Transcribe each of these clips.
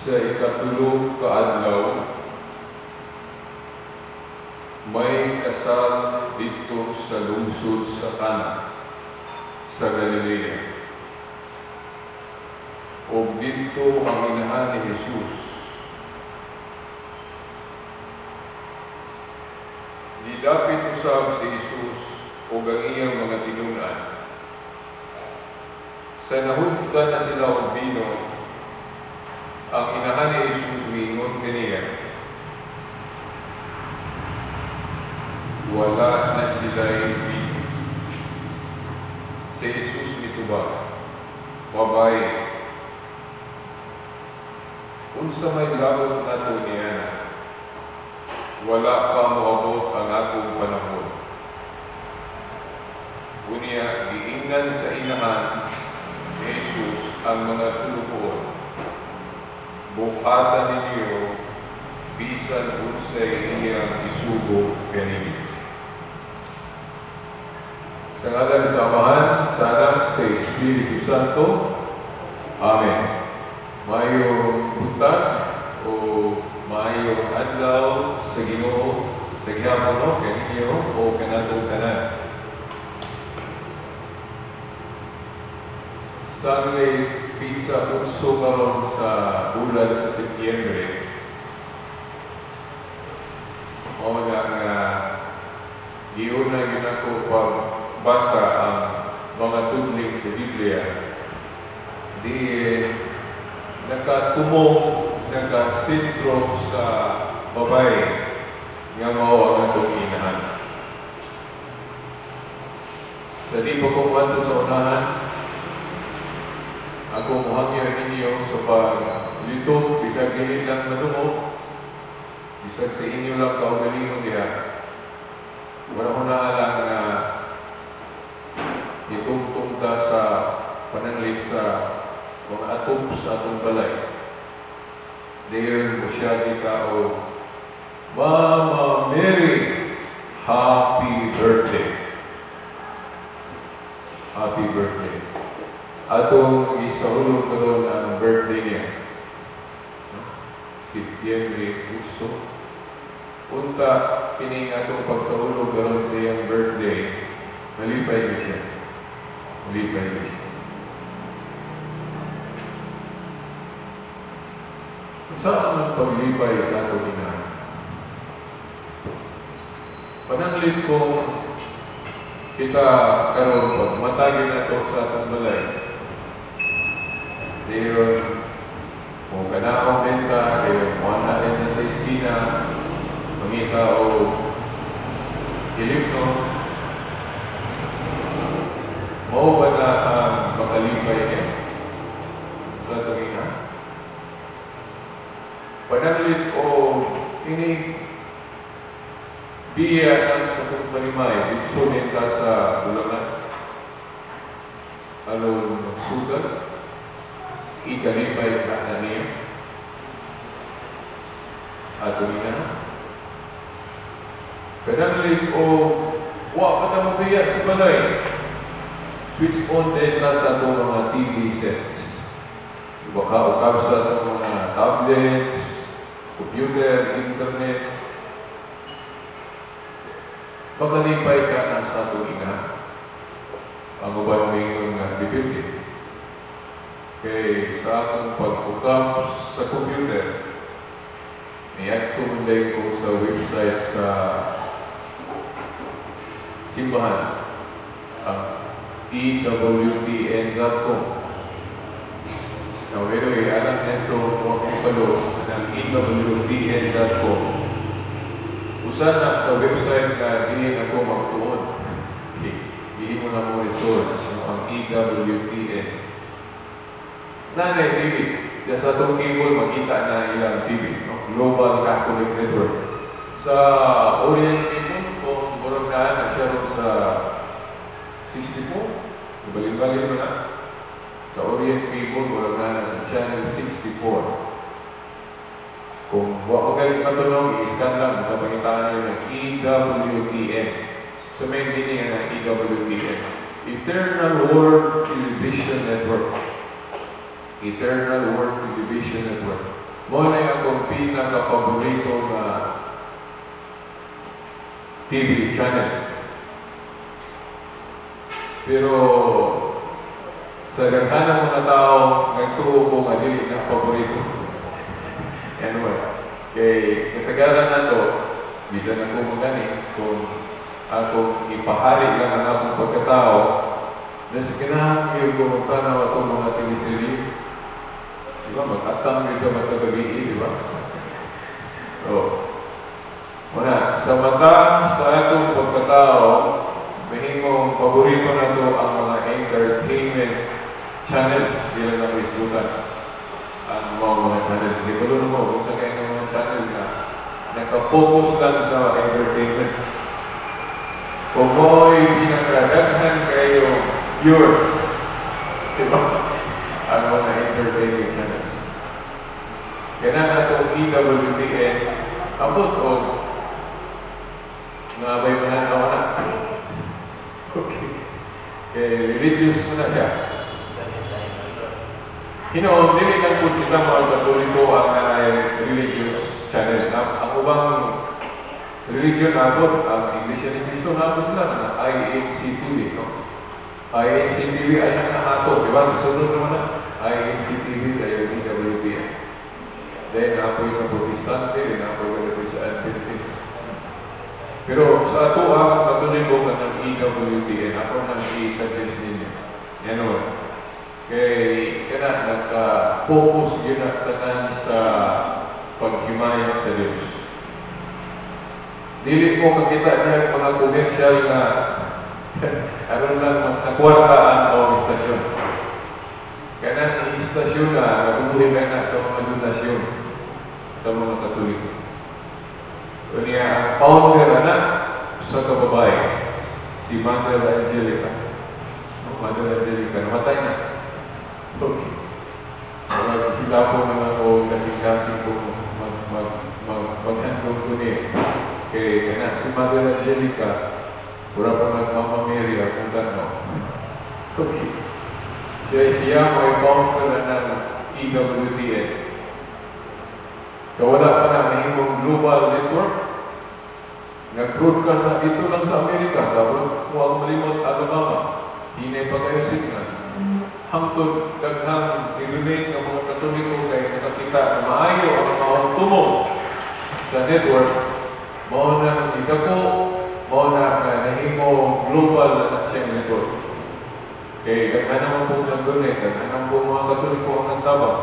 Sa ikatulo ka adlaw, may kasal didto sa lungsod sa Cana sa Galilea. Ug didto ang inahan ni Jesus. Nidapit usab si Jesus ug ang iyang mga tinun-an. Sa nahutdan na sila og bino, ang inahan ni Jesus miingon kaniya, "Wala na sila'y bino." Si Jesus mitubag, "Babaye, unsa may labot nato niana? Wala pa moabot ang akong panahon." Unya giingnan sa inahan ni Jesus ang mga sulugoon, "Buhata ninyo bisan unsay iyang isugo kaninyo." Sa ngalan sa Amahan, sa Anak, sa Espiritu Santo. Amen. Maayong buntag o maayong adlaw sa Ginoo sa gihapon, no, kaninyo o kanatong tanan. Sunday, petsa 8 karon sa bulan sa Setyembre. Mao na nga giuna gyud nako pagbasa ang mga tudling sa Biblia. Di nakatumong, nakasentro sa babae nga mao ang atong inahan. Sa di pa ko moadto sa unahan, ako mohangyo ninyo sa paglitok, bisag dili lang madungog, bisag sa inyo lang kaugalingon diha. Wala ko na lang na itungtong ta sa pananlit sa mga atop sa atong balay. Dayon mo siya kita o Mama Mary, happy birthday. Happy birthday. Atong isahulog karon ang birthday niya. No? Setyembre 8. Unta kining atong pagsahulog karon sa iyang birthday, malipay gyud siya. Malipay gyud siya. Saan ang paglipay sa atong ina? Pananglit kung kita karon pag matagi nato sa atong balay, dayon kung kanaong benta, dayon mo na sa iskina, mangita o kilipno, mao ba na ang makalipay niya sa atong ina? Pananglit o inig biya ng sa kong panimay, dito ta sa bulangan, aron magsugal, ikalipay ka na niya, atong ina. Kananglit o wa pa ta mobiya sa balay, switch on din ta sa atong mga TV sets. Baka ukab sa atong mga tablets, computer, internet. Makalipay ka na sa atong ina. Ang uban moingon nga depende. Kay sa akong pag-ukab sa computer, niadto man ko sa website sa simbahan, ang ewtn.com. Now, anyway, alam nito kung akong palo ng ewtn.com. Usa na sa website na diin ako magtuon. Okay. Diin mo na mo resource, no, ang EWTN. Nanay TV. Diya sa atong cable, makita na ilang TV. No? Global Catholic Network. Sa Orient Cable, kung murag na siya ron sa 64, balin-balin mo na. Sa Orient Cable, murag na sa channel 64. Kung Wa mo gali matunog, i-scan lang sa pangitaan niyo ng EWTN. So may meaning ng EWTN. Eternal Word Television Network. Eternal Word Television Network. Mao na akong pinaka-paborito nga TV channel. Pero sa daghanang mga tao, nagtuo ko nga dili na paborito. Anyway, kay kasagaran nato, bisan ako magani, kung akong ipahari lang ang akong pagkatao, nas ganahan gyud ko magtanaw atong mga teleserye. Di ba? Mag-atang gyud ka matag gabi, di ba? So, una, sa mata sa atong pagkatao, mahimong paborito nato ang mga entertainment channels, dili na isgutan ang mga channel. Di ba mo kung sa kayo ng mga channel na nakapokus lang sa entertainment. Kung mo'y pinakadaghan kayo viewers, di ba? Ang mga entertainment channels. Kaya na atong EWTN, abot o nga may mananaw na. Okay. Kay religious mo na siya. Hinoon, dili lang po kita mga Katoliko ang naay religious channel. Ang ubang religion abot, ang Iglesia ni Cristo naabot sila na INC TV, no? INC TV ay ang ato, di ba? Sunod naman na INC TV ay yung EWTN. Then, apoy sa Protestante, then apoy sa Adventist. Pero sa ato sa Katoliko kanang EWTN, ako nang i-suggest ninyo. Yan o. Kay kana nagka-focus yun na tanan sa paghimaya sa Diyos. Dili mo kakita niya mga commercial na aron lang magkakwarta ang o istasyon. Kanang istasyon na nabubuhi na sa mga donasyon sa mga Katoliko. Unya, ang founder ana sa kababae, si Mother Angelica. No, Mother Angelica, namatay na. Okay. Murag hilapon naman o kasing-kasing ko mag mag mag maghandog ko niya. Kay kana si Mother Angelica, mura pa nag Mama Mary akong tanaw. Okay. Siya may founder na ng EWTN. So wala pa na mahimong global network. Nag-broadcast sa ito lang sa Amerika, sa huwag malimot Alabama. Hinay pa kayo signal. Hangtod daghang i-donate ng mga Katoliko kay nakakita na maayo ang mga tumong sa network, mao na idako, mao na nga nahimo global na na siyang network. Kay daghan naman po nag-donate, daghan naman po mga Katoliko ang nagtabang.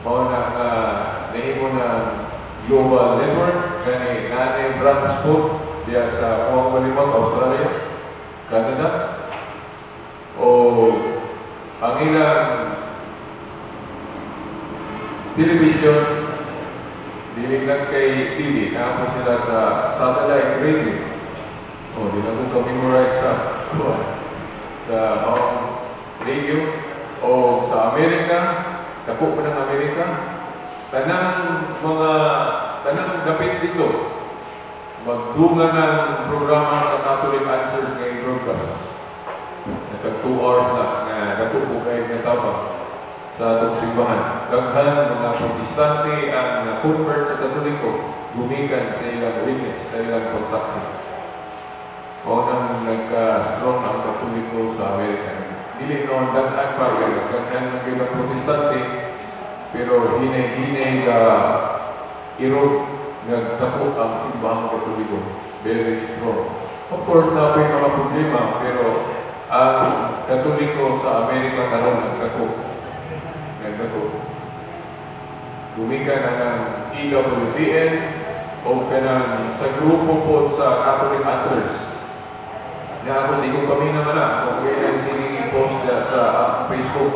Mao na nga nahimo na global network, kani naanay branch po diya sa huwag malimot, Australia, Canada, o ang ilang television, dili lang kay TV, naa po sila sa satellite radio. O, di lang ko memorize sa kuwan, sa maong radio o sa Amerika, dako pa ng Amerika, tanang mga tanang dapit dito magdunga ng programa sa Catholic Answers ngayong broadcast. Nagka 2 hours na nga dako po kayo nga tabang sa atong simbahan. Daghan mga Protestante ang na-convert sa Katoliko gumikan sa ilang witness, sa ilang pagsaksi. Mao nang nagka-strong ang Katoliko sa Amerika. Dili noon daghan pa guys, daghan ng ilang Protestante, pero hinay-hinay ka irog nagdako ang simbahang Katoliko. Very strong. Of course, na mga problema, pero ang Katoliko sa Amerika karon nagdako. Nagdako. Gumikan na ng EWTN o kanang sa grupo po sa Catholic Answers. Na ako siguro kami naman na, kung kailan sining post sa Facebook,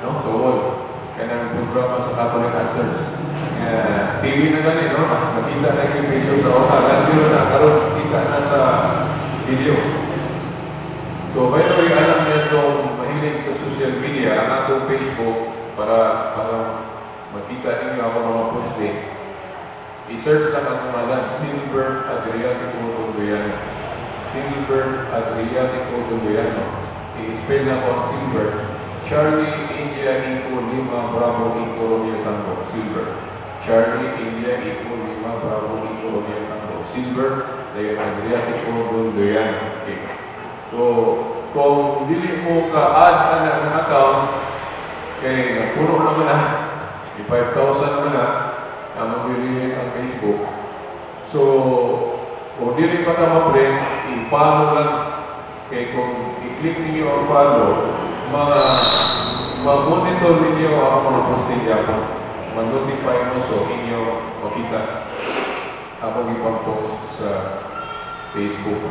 no, sa wall, kanang programa sa Catholic Answers. TV na gani, no? Nakita na yung video sa una. Radyo na, karon kita na sa video. So, by the way, alam niya itong mahilig sa social media, ang atong Facebook, para makita ninyo ako mga posting. I-search lang ang ngalan, Silver Adriatico Dolgoyano. Silver Adriatico Dolgoyano. I-spell na ko ang Silver. Charlie India Echo Lima Bravo Echo Romeo Tango. Silver. Charlie India Echo Lima Bravo Echo Romeo Tango. Silver. Dayon Adriatico Dolgoyano. Okay. So, kung dili mo ka-add ana ng account, kay napuno naman na, di 5,000 naman na, among gilimit ang Facebook. So, kung dili pa ka ma-friend, i-follow lang. Kay kung i-click ninyo ang follow, ma-monitor ninyo ang mga posting yapon. Ma-notify mo, so inyo makita akong ipang-post sa Facebook.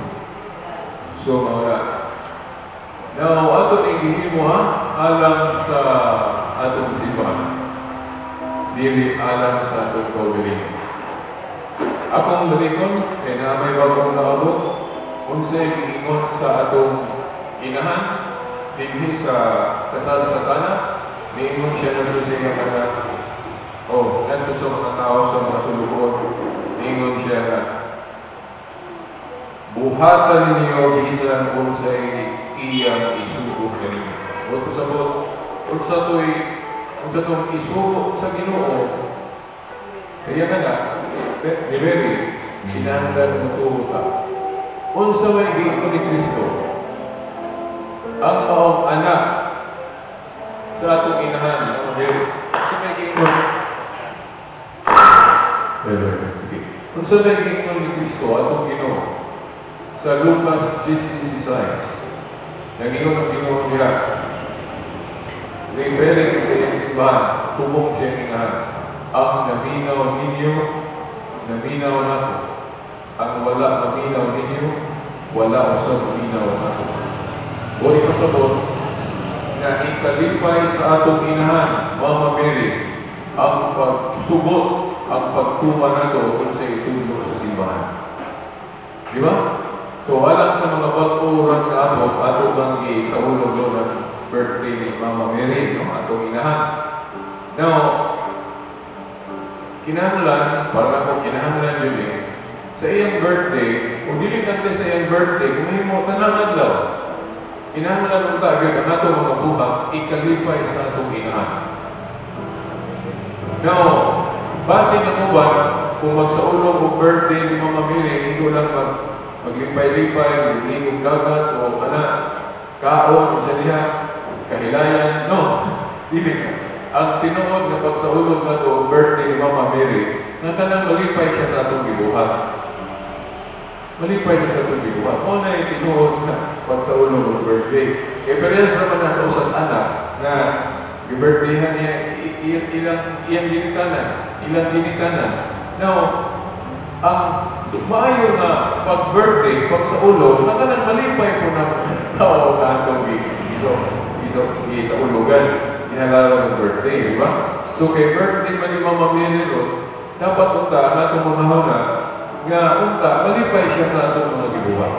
So, mga now, ato ning gihimo ha, alang sa atong simbahan. Dili alang sa atong kaugalingon. Akong balikon, kay na may bagong naabot, unsay giingon sa atong inahan, dinhi sa kasal sa Kana, niingon siya ngadto sa iyang anak, oh, ngadto sa mga tao sa mga sulugoon, niingon siya nga, "Buhatan ninyo bisan unsay iyang isugo kaninyo." O pasabot, unsa tong isugo sa Ginoo, sa iyang anak, ni Mary, kinahanglan motuo ta. Unsa may giingon ni Kristo? Ang maong anak sa atong inahan, ang Mary. Unsa may giingon? Okay. Unsa may giingon ni Kristo atong Ginoo? Sa Lucas 10:16. Nag-ingon ang Ginoo diha. Referring sa iyang simbahan, tubong siya inahan. "Ang naminaw ninyo, naminaw nako. Ang wala maminaw ninyo, wala usab maminaw nako." Buhi pasabot na ikalipay sa atong inahan, Mama Mary, ang pagsugot, ang pagtuman nato kung sa itudlo sa simbahan. Di ba? So, alang sa mga bag-o rang naabot, ato bang isaulog do ng birthday ni Mama Mary, no? Atong inahan. Now, kinahanglan, para ako kinahanglan yun eh, sa iyang birthday, kung dili natin sa iyang birthday, kung mahimo tanang adlaw, kinahanglan unta gyud ang ato mga buhat ikalipay sa atong inahan. Now, base ng uban, kung magsaulog og birthday ni Mama Mary, hindi lang maglipay-lipay, magliligog dagat, o ana, kaon, sa diha, kahilayan, no. Dili. Ang tinuod nga pagsaulog nato og birthday ni Mama Mary, nga kanang malipay siya sa atong gibuhat. Malipay siya sa atong gibuhat. Mao na yung tinuod nga pagsaulog og birthday. Kay parehas naman na sa usang anak na gi-birthdayhan niya ilang iyang ginikanan, ilang ginikanan. Now, ang maayo nga pag-birthday, pagsaulog, na kanang malipay po ng tao na atong iso iso isaulugan, ginalaran ng birthday, di ba? So kay birthday man ni Mama Mary ron, dapat unta ang atong mga huna nga unta malipay siya sa atong mga gibuhat.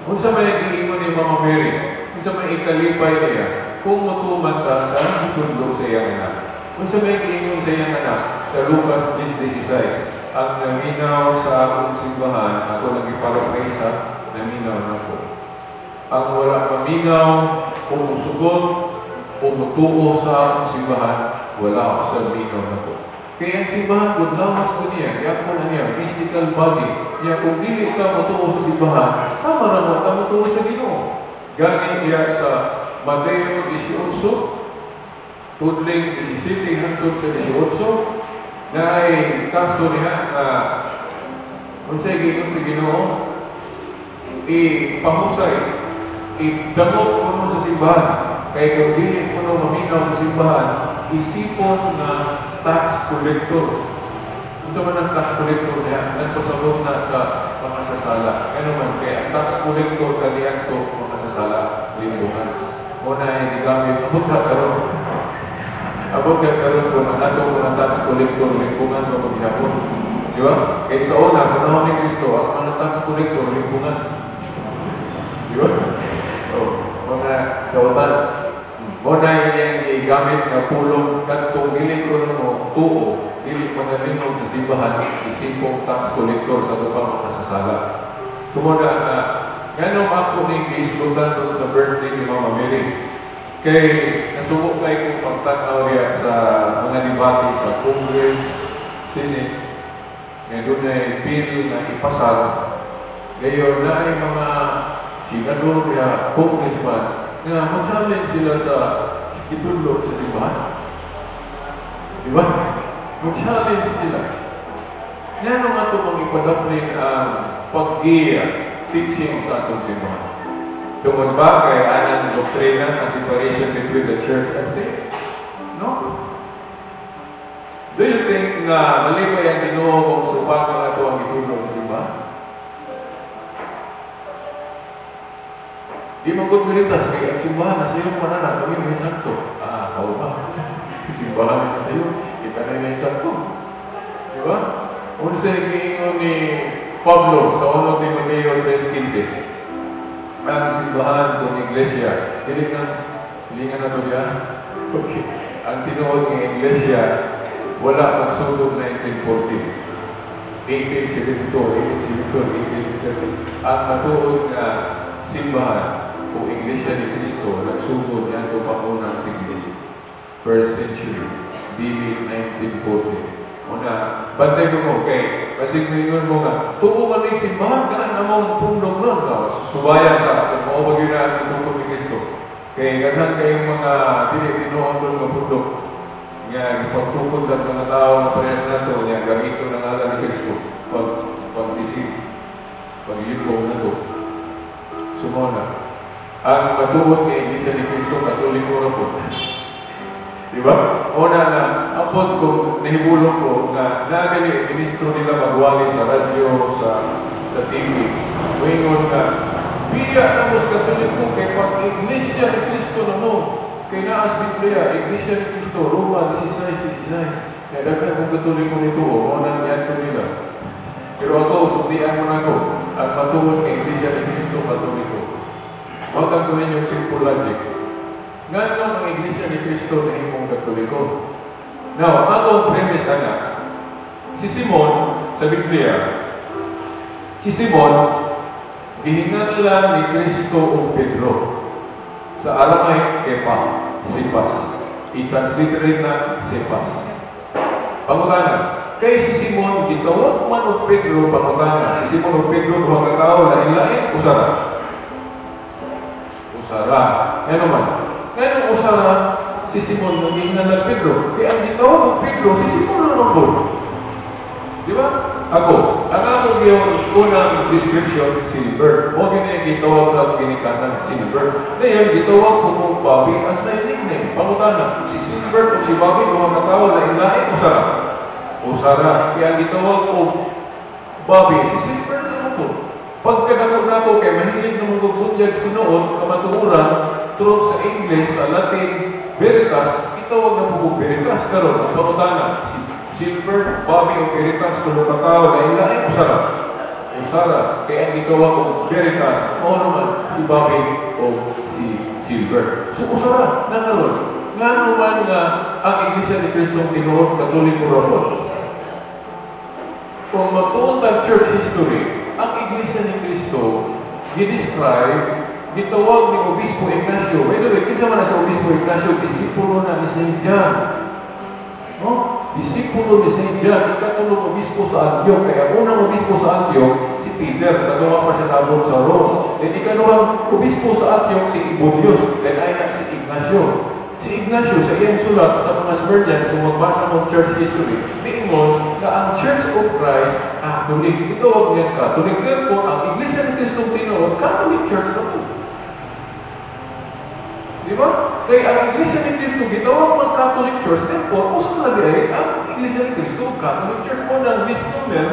Unsa may giingon ni Mama Mary? Unsa may ikalipay niya kung motuman ta sa gitudlo sa iyang anak? Unsa may giingon sa iyang anak sa Lucas 10:16? "Ang naminaw sa akong simbahan," ako lang iparaphrase ha, "naminaw nako. Ang wala maminaw o musugot o mutuo sa akong simbahan, wala ako sa minaw nako." Kaya ang simbahan, kung lawas ko niya, yakon na niya, physical body niya, kung dili ka mutuo sa simbahan, sama na mo ka mutuo sa Ginoo. Gani iya sa Mateo 18, tudling 17 hangtod sa 18, na ay kaso niya na unsay giingon sa Ginoo, ipahusay, idamot kuno sa simbahan. Kay kung dili kuno maminaw sa simbahan, isipon na tax collector. Unsa man ang tax collector niya? Nagpasabot na sa makasasala. Kano man kay ang tax collector kaniadto makasasala, limbungan. Mo na ay gigamit abot ka karon. Abot ka karon kung ang atong mga tax collector limbungan ba maghapon. Di ba? Kay sa una, panahon ni Kristo, ang mga tax collector limbungan. Di ba? Oh, mga dautan. Mo na iyang gigamit nga pulong kadtong dili ko mo tuo. dili manalingog sa simbahan, isipong tax collector sa ato pang makasasala. Sumuna na, nganong ako ning giisgutan doon sa birthday ni Mama Mary? Kay nasubo kay kung pagtanaw riya sa mga debate sa Congress, Senate, nga dunay bill na ipasar, gayon na ay mga senador ya, congressman, nga mag-challenge sila sa gitudlo sa simbahan. Di ba? Mag-challenge sila. Ngano nga ito mong ipadapnin ang pag-giya, teaching sa atong simbahan? Tungod ba kay anang doktrina ang separation between the church and state? No? Do you think nga malipay ang Ginoo kung supakan ato ang gitudlo sa simbahan? Di man gud militas kay ang simbahan nasa iyo manana kami may sakto. Ah, kao ba? Simbahan nasa iyo, kita na may sakto. Di ba? Unsa giingon ni Pablo sa 1 Timoteo 3:15? Ang simbahan kung iglesia, dili na hilingan na to diya. Okay. Ang tinuod ng iglesia wala magsugod 1940. 1872, 1872, 1830. Ang matuod nga simbahan o Iglesia ni Cristo nagsugod niadto pa unang siglo, first century, dili 1940. Una, bantay ko mo, kay basig moingon mo nga, tuo man ning simbahan, kanang namong pundok nun, no? Subaya sa, kung mao ba gyud na ang gitukod ni Cristo. Kay gaghan kayong mga dili tinuod doon nga pundok, nga gipagtukod ang mga tao nga parehas nato, nga gamito ng ngalan ni Cristo, pag-deceive, pag-yugong nato. Sumona. Ang matuod nga Iglesia ni Cristo, Katoliko ra po. Di ba? Una na, apod kung nahibulong ko nga nagali ministro nila magwali sa radyo, sa TV. Muingon nga, biya na mo sa Katoliko kay pag Iglesia ni Cristo na mo, kay naas Biblia, Iglesia ni Cristo, Roma 16:16. Kaya daghan kong Katoliko nito, o nang niadto nila. Pero ako, sundian mo na ako, ang matuod nga Iglesia ni Cristo, Katoliko. Huwag kang gawin yung simple logic. Nganong ang Iglesia ni Cristo na imong Katoliko? Now, akong premise ana, si Simon sa Biblia, si Simon, gihinganlan ni Cristo og Pedro. Sa Aramaic, Kepa, Cephas. I-transliterate na Cephas. Pangutana, kay si Simon, gitawag man og Pedro, pangutana, si Simon og Pedro, duha ka tawo, lain-lain, usara. Usara. Ngano man? Ngano usara si Simon nga gihinganlan Pedro? Kay ang gitawag og Pedro, si Simon ra man po. Di ba? Ako, ang ako yung unang description, silver. Mo gini gitawag sa ginikanan, silver. Ngayon, gitawag ko kong Bobby as my nickname. Pangutana, si Silver o si Bobby, duha ka tawo, lain-lain, usara. Usara. Kaya ang gitawag ko Bobby, si Silver na ko. Pagkadako na ako, kay mahilig na mga bunyags ko noon, kamatuoran, through sa English, sa Latin, Veritas, itawag na po ko Veritas. Karon, ang pangutana, si Silver, Bobby o Veritas, kuno ka tao, lain-lain, usara. Usara. Kaya ang gitawag ko Veritas, o naman, si Bobby o si Silver. So, usara, na karon. Ngano man nga ang Iglesia ni Cristo tinuod Katoliko ra po. Kung magtuon tag church history, ang Iglesia ni Cristo gi-describe, gitawag ni Obispo Ignacio. By the way, kinsa man na sa Obispo Ignacio, disipulo na ni Saint John. No? Disipulo ni Saint John, ikatulong obispo sa Antioch. Kaya unang obispo sa Antioch, si Peter, nagawa pa siya tabon sa Rome. Then ikaduhang obispo sa Antioch, si Ibonius. Then ay na si Ignacio. Si Ignacio, sa iyang sulat sa mga Smyrnians, kung magbasa mo church history, niingon na ang Church of Christ, Catholic. Ito ang niyang Catholic. Therefore, ang Iglesia ni Cristo tinuod, Catholic Church na po. Di ba? Kaya ang Iglesia ni Cristo, gitawag mag Catholic Church, therefore, usa na di ang Iglesia ni Cristo, Catholic Church mo ng misnomer,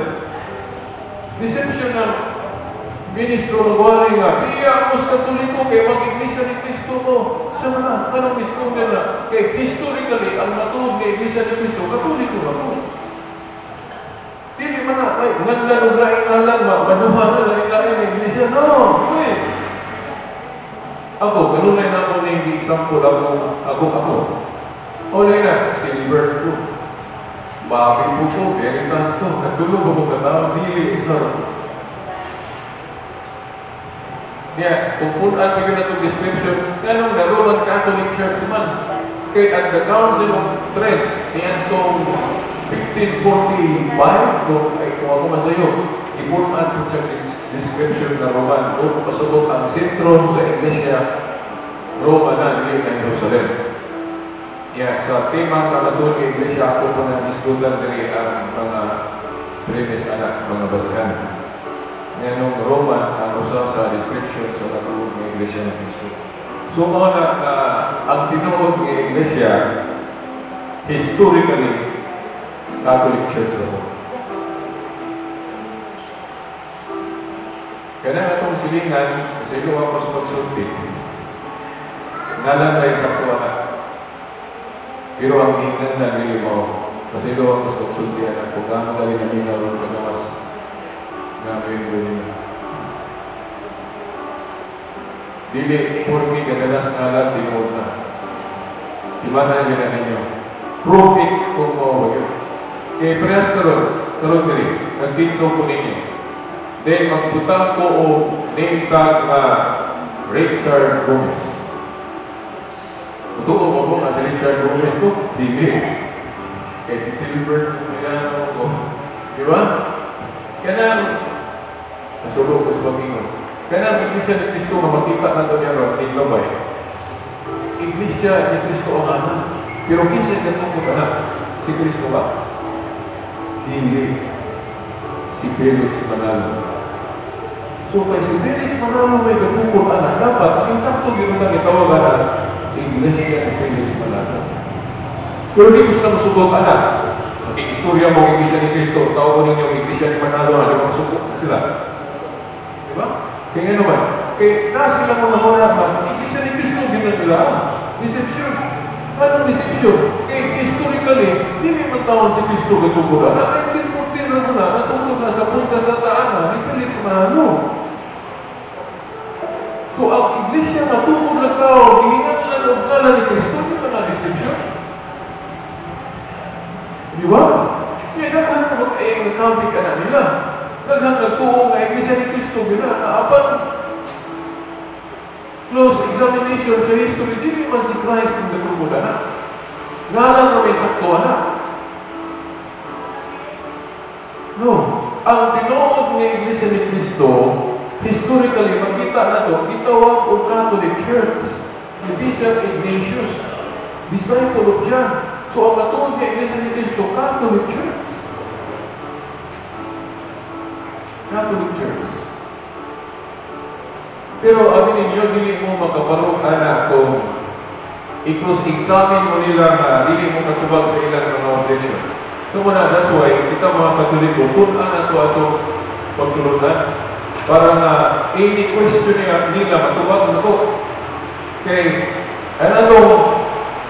deception ng ministro magwali nga, iya mo sa Katoliko, kay mag-Iglesia ni Cristo mo. Sa mga, anong misnomer na? Kay historically, ang matuod ni Iglesia ni Cristo, Katoliko na po. Dili man na, ay, nganlan og laing ngalan, maduha na laing-laing na Iglesia. No, wait. Ako, kanunay na ako ning example akong ako. O na, silver ko. Babi po ko, veritas ko, natulog ako katao, dili isa. Niya, kung punan pa yun itong description, ganong the Roman Catholic Church man. Kay at the Council of Trent, niyan itong 1545, kung, ay, kung ako masayo, ipunan po siya description na Roman, o pasabot ang sentro sa Iglesia Roma na, dili na Jerusalem. Yeah, sa tema sa matuod nga Iglesia, ako po na isgutan diri ang mga premise anak, mga basihan. Nganong Roma ang usa sa description sa matuod nga Iglesia ni Kristo. So mao na ang tinuod nga Iglesia historically Catholic Church ra. Kanang atong silingan sa ilo ako sa pagsulti, ngalan rin sa kuha na. Pero ang ingnan na dili mo, kasi ilo ako sa pagsulti na kung gaano dali namin ron sa gawas namin nila. Dili porki gadalas ngalan tinuod na. Di ba na yun na ninyo? Prove it kung mo yun. Kaya parehas karon, karon diri, nagdito ko ninyo. Then magbutang ko o name tag na Richard Gomez. Totoo ba ko nga si Richard Gomez ko? Dili. Kaya si Silver, kaya ko. Di ba? Kanang, nasulo ko sa pag-ingon. Kanang Iglesia ni Cristo nga makita na ito niya ron, di ba? Iglesia ni Cristo ang anak. Pero kinsa katungkod anak? Si Cristo ba? Dili. Si Felix Manalo. So kay si Felix Manalo may katungkod anak, dapat ang insakto yun ang itawag anak, Iglesia ni Felix Manalo. Pero di ko sila masugod anak. Ang istorya mo, Iglesia ni Cristo, tawag ko ninyo, Iglesia ni Manalo, ano bang sugot sila? Di ba? Kaya nga naman, kaya na sila mga hurapan, Iglesia ni Cristo, di na nila. Deception. Anong deception? Kaya historically, di may magtawag si Cristo katungkod anak. 1914 na na, natungkod na sa punta sa Taana ni Felix Manalo. So, ang Iglesia natungkod na tao, gihingan na og ngalan ni Cristo, di ba na deception? Di ba? Kaya daghan na mag-ay ka na nila. Daghan nagtuo nga Iglesia ni Cristo, gina, na apan close examination sa history, dili man si Christ ang natungkod anak. Ngalan na may sakto anak. No. Ang tinuod ng Iglesia ni Cristo, historically, makita na ito, gitawag og Catholic Church, ni Bishop Ignatius, disciple of John. So, ang natuod ng Iglesia ni Cristo, Catholic Church. Catholic Church. Pero, abi ninyo, dili mo makaparok ana kung i-cross-examine mo nila na dili mo katubag sa ilang mga objection. So muna, that's why, kita mga Katoliko, tun-an na ito atong pagtulunan para na any question nila matubag na ito. Kay, ano itong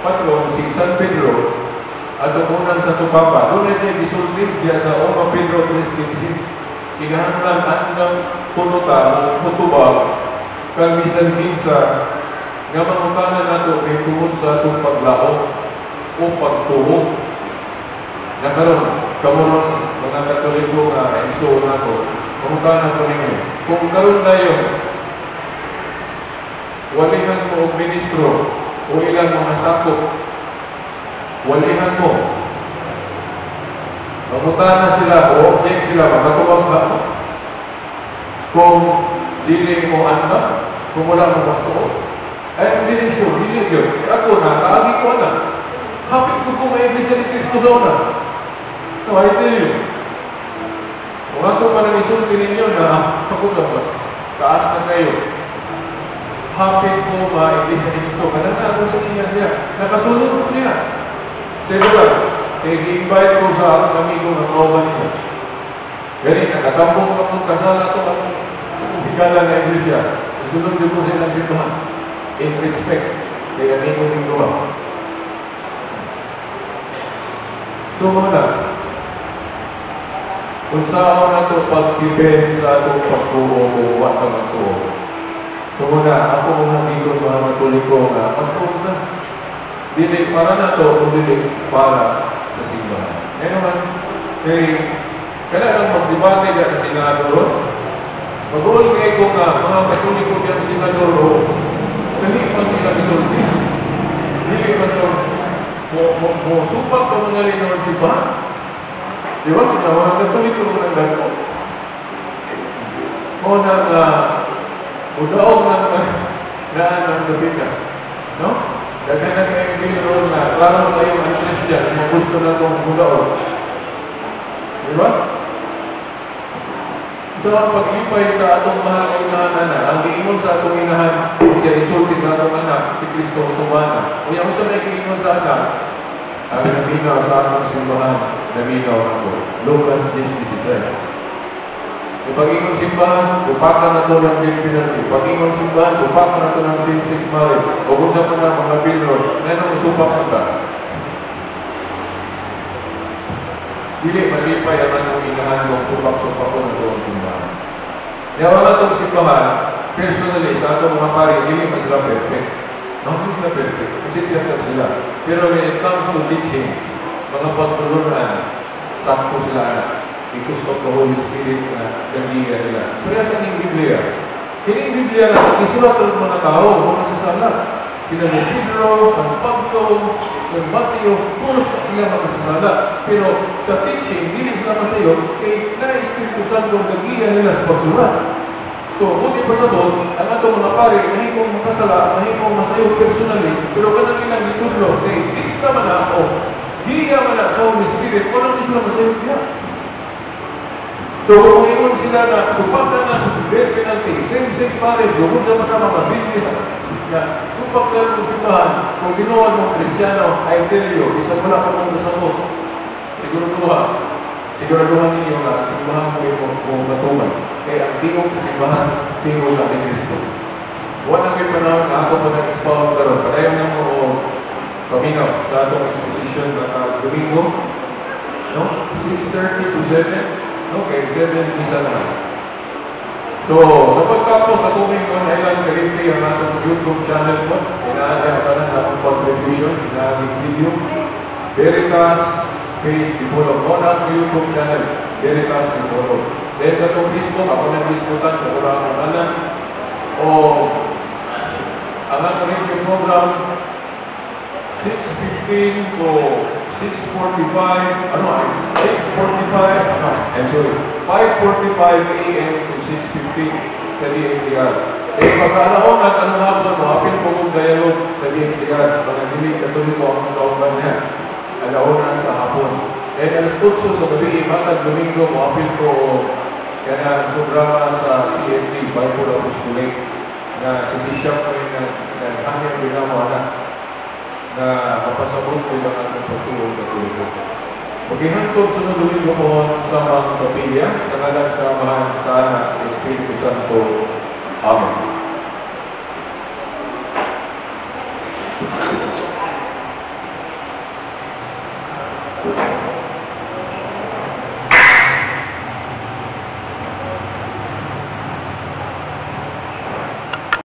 patron, si San Pedro, atong unang sa Papa, doon na siya gisulti diya sa Oma Pedro 3:15, kinahanglan andang punutan o putubag kang bisan kinsa nga mangutana nato kay tungod sa atong paglaom o pagtuo. Na karon kamo ron mga Katoliko nga igsuon nako, mangutana ko ninyo, kung karon dayon walihan mo og ministro o ilang mga sakop, walihan mo, mangutana sila o object sila, makatuwag ba kung dili mo anda, kung wala mo magtuo? Ay, dili sure, dili yun. Ako na, kaagi ko na. Hapit ko kung may Iglesia ni Cristo sa una. So, I tell you, kung ako pa nang isulti ninyo na, ako lang ba, taas na kayo. Hapit ko ma Iglesia ni Cristo. Kanang na ako sa inyo niya. Nakasulod ko niya. Sa lugar, i-invite ko sa akong amigo ng kauban niya. Gani, nakatambong akong kasal ato ang higala na Iglesia. Isulod din ko sa ilang simbahan. In respect kay amigo ning duha. So muna, kung saan na ito pag-depend sa atong pagtuo o wa ka magtuo. So muna, ako muna dito mga Katoliko nga magtuo na. Dili para na to, kung dili para sa simbahan. Ngayon naman, kay kada lang magdebate ka sa Senado ron, mag-uol kayo kung nga, mga Katoliko diyang senador o dali man nila isulti. Dili man to, mo supak pa mga rin simbahan. Di ba? Mga Katoliko mo ng gasto. O na nga, udaog ng naan sa bigas. No? Daghan na kayong bill na klaro kayong ang Christian, ang gusto na itong mudaog. Di ba? So, ang paglipay sa atong mahal nga inahan na, ang giingon sa atong inahan, siya isulti sa atong anak, si Kristo tumana. Unya, unsa may giingon sa anak? Ang naminaw sa atong simbahan, naminaw ako. Lucas 10:16. Pag-ingon simbahan, supakan na ito ng death penalty. Pag-ingon simbahan, supakan na ito ng same-sex marriage. O kung sa mga mga bill ngayon ang supak na ta. Dili malipay ang anong inahan mong supak-supak ko na ito ang simbahan. Yawa na itong simbahan, personally, sa atong mga pari, dili man sila perfect. No, hindi sila perfect. Kasi tiyak sila. Pero when it comes to teachings, mga pagtulunan, sakto sila anak. Because of the Holy Spirit na nagiya nila. Pero sa inyong Biblia, kining Biblia na isulat ng mga tao, mga sasala. Sila ni Pedro, San Pablo, San Mateo, puros na sila makasasala. Pero sa teaching, hindi sila masayo, kay na Espiritu Santo nagiya nila sa pagsulat. So, buti pa sa doon, ang atong mga pare, mahimong makasala, mahimong masayo personally, pero kanang ilang gitudlo, kay dikta man na, o giya man na sa Holy Spirit, walang sila masayo niya. So, kung ingon sila na supak na ng death penalty, same-sex marriage, kung sa mga mga Biblia, na supak sa imong simbahan, kung ginawa mong Kristiyano, I tell you, isang wala ka mong nasabot. Siguraduha. Siguraduhan ninyo na ang simbahan mo yung mong matuman. Kaya ang tingog sa simbahan, tingog na ni Kristo. Wala may panahon na ako pa nag-expound karon. Padayon na mo o paminaw sa atong exposition na Domingo, no? 6:30 to 7. Okay, 7 isa na. So, sa pagtapos sa tuming on Island Kalipti ang atong YouTube channel po, inaagi ang tanan akong contribution, inaagi video, Veritas Page Dipolog. O na akong YouTube channel, Veritas Dipolog. Then sa itong Facebook, ako nag-disputan sa wala akong alam. O, ang atong radio program, 6:15 to 6:45, ano ay, 6:45, ano, I'm sorry, 5:45 a.m. to 6:15 sa DXDR. Eh, pagkaalaon at anong hapon mo, apil po kong dialogue sa DXDR. Mga dili, Katoliko ang kauban niya. Alauna sa hapon. Then, alas 8 sa gabi, matag Domingo, mo apil ko kaya programa sa CFD, Bible Apostolate, na si Bishop ko yung naghangyan din mo anak na mapasabot ko lang ang pagtuo Katoliko. Maghihantod sa Domingo po sa mga kapilya, sa ngalan sa Amahan, sa Anak, sa Espiritu Santo. Amen.